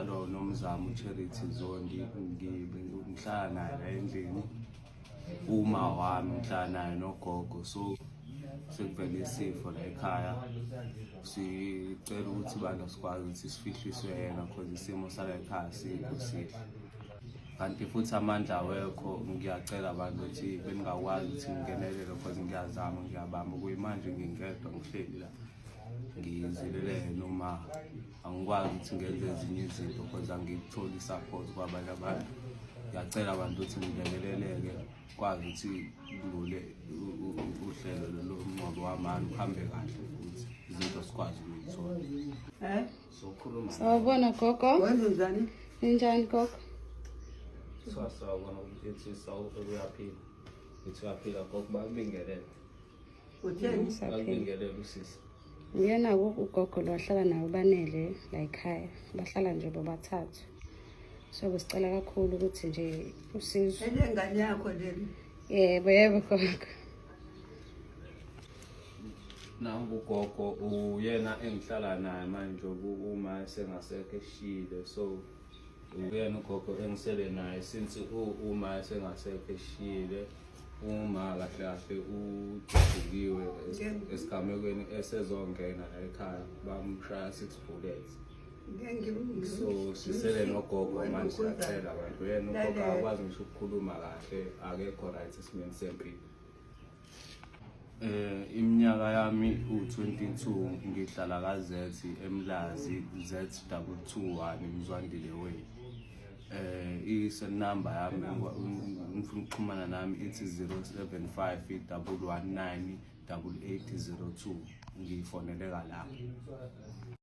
Ngizalwa uNomzamo uCharity Zondi, ngihlala naye la endlini. Uma wami ngihlala naye nogogo, so sekuvele isifo la ekhaya. Sicela ukuthi bandla sikwazi ukuthi sifihliswe yena cause isimo sala ekhaya sikho sihle. Kanti futhi amandla awekho, ngiyacela abantu ukuthi beningakwazi ukuthi ngingenelele cause ngiyazama, ngiyabamba kuyimanje ngingedwa ngihleli la. Ngizilele noma angikwazi ukuthi ngenze ezinye izinto cause angikutholi i-support kwabanye abantu. Ngiyacela abantu ukuthi ngilekeleleke kwazi ukuthi kudlule uhlelo lolu mngcwabo wamani uhambe kahle futhi izinto sikwazi ukuyithola. Eh? Sokhuluma. Sawubona gogo. Wenze njani? Ninjani gogo? Sawubona ukuthi uyaphila. Ngithi uyaphila gogo, bakubingelele. Utheni? Saphila. Bakubingelele usisi. Uyena ugogo lo ahlala nawo banele la ekhaya. Bahlala nje bobathathu. So besicela kakhulu ukuthi nje usizo. Elengane yakho leli. Yebo, yebo gogo. Nangu ugogo uyena engihlala naye manje uma sengasekho eshile, so uyena ugogo engisele naye since uma esengasekho eshile. Uma kahle kahle udubukiwe esigamekweni esezongena la ekhaya, bamshaya six bullets, so sisele nogogo manje. Siyacela abantu, uyena ugogo akakwazi ngisho ukukhuluma kahle, akekho right esimeni sempilo. Iminyaka yami u22, ngihlala ka Z eMlazi, Z 221 Mzwandile Way. I-cell number yami ngifuna ukuxhumana nami ithi 075 119 8802, ngifoneleka lapho.